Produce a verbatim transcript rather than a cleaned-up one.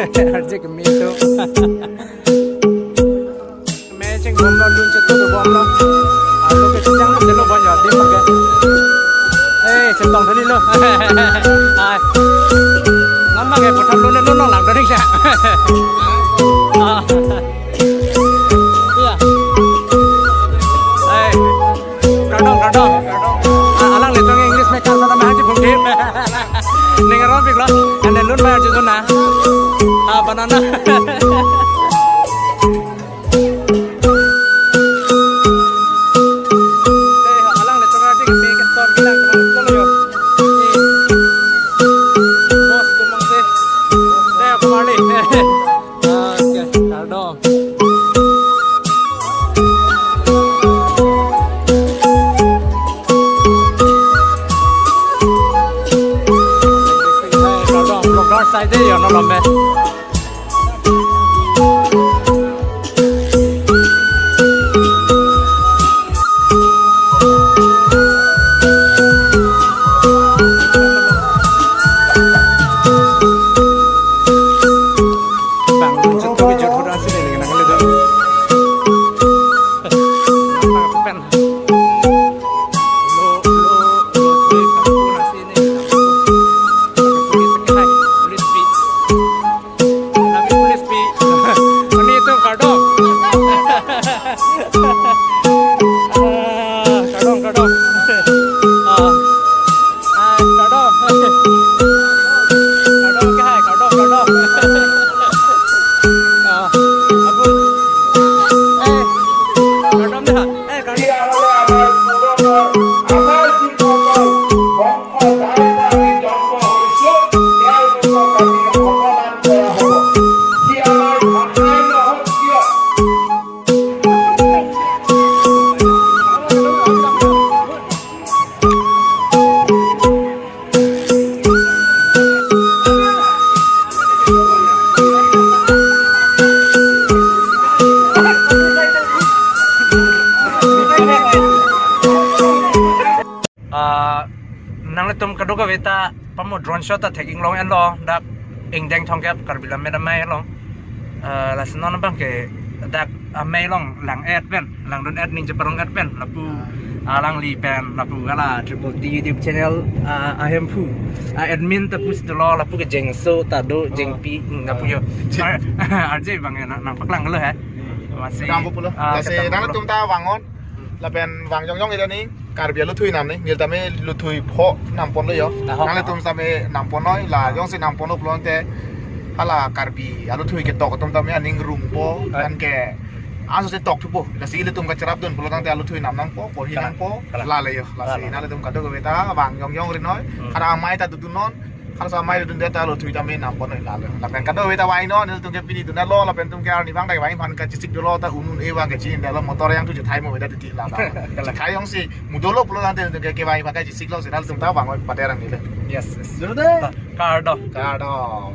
Arje keme to. Me chengbomlo, lun chetu dobomlo. Arlo ke chejang lo, delo bon ya, dim ke. Eh, chetong tadi lo. Ai. Ngam abang ke puthot lun, lun nanglang tadi siya. Ah. Iya. Ai. Kardom, kardom. Ah, alanglitum English me kar sana me haji bukti. Ning aron piklo. Ane lun bayar jutuna. Ah, banana. Eh, alanglitum haji ke me ke tor bilang teman solo yo. Bos tumang se. Deh, kembali. Oke, kardom. Kardom, vlogger side yo, non lome. Bang, chetu ke jodhur asi de, lagi nang le do. Nang pen. Lo, lo, lo, lo, kampung nasi ni, kampung. Kampung ni sekai, police pi. Kami police pi. Kami itu kardom. Ah, kardom, kardom. Ah. Hai, kardom. Kardom ke hai, kardom, kardom. Ah, abu. Eh, kardom deh. Eh, kardom. Ah, nanglitum kadokave ta pamo drone shot ta theklong enlo, dak ingdeng thomkep Karbi Lammet Amei along. Ah, lasi non abang ke dak amei along lang-et pen, langdun-et, ning cheparong-et pen, lapu alangli pen, lapu hala Triple T YouTube channel, ah, ahemphu, ah, admin ta pusitelo, lapu ke Jengso ta do, Jengpi, hmm, lapu yo. Ah, Jeng- Ar-, arje abang ya, nang, nangpaklang lo he. Masih, kedam pulo. Ah, lasi kedam pulo. Nanglitum ta vangnon. Lapen vang jongjong ida ni Karbi aluthui nam ni, neli tame luthui pho namponlo yo. Taho. Nanglitum tame namponoi, la jongsi namponlo pulote hala Karbi aluthui ketok atum tame aning rungpo, eh, anke anso si tokthupo. Lasi ilitum kacherapdun pulotangte aluthui nam nangpo, porhi, kalang, nangpo, kalang, lale yo. Lasi, kalang, nanglitum kadokave ta vang jongjong rinoi. Hmm. Kada amei ta dodunnon. Halaso amei dodunde ta aluthui tame namponoi lalo. Lapen kadokave ta vangnon, nelitum ke pini dun-etlo, lapen tum ke arni abang ta vang aphan kachesik dolo, ta un-un-e abang kachinidetlo, motor yang tujuh thai mo beda titi la ta. Kalang. Thai jongsi mudolo pulotangte tum ke, kevang aphan kachesiklo, si nanglitum ta vangnon, paterang nile. Yes, yes. Dulu deh. Kardom. Kardom.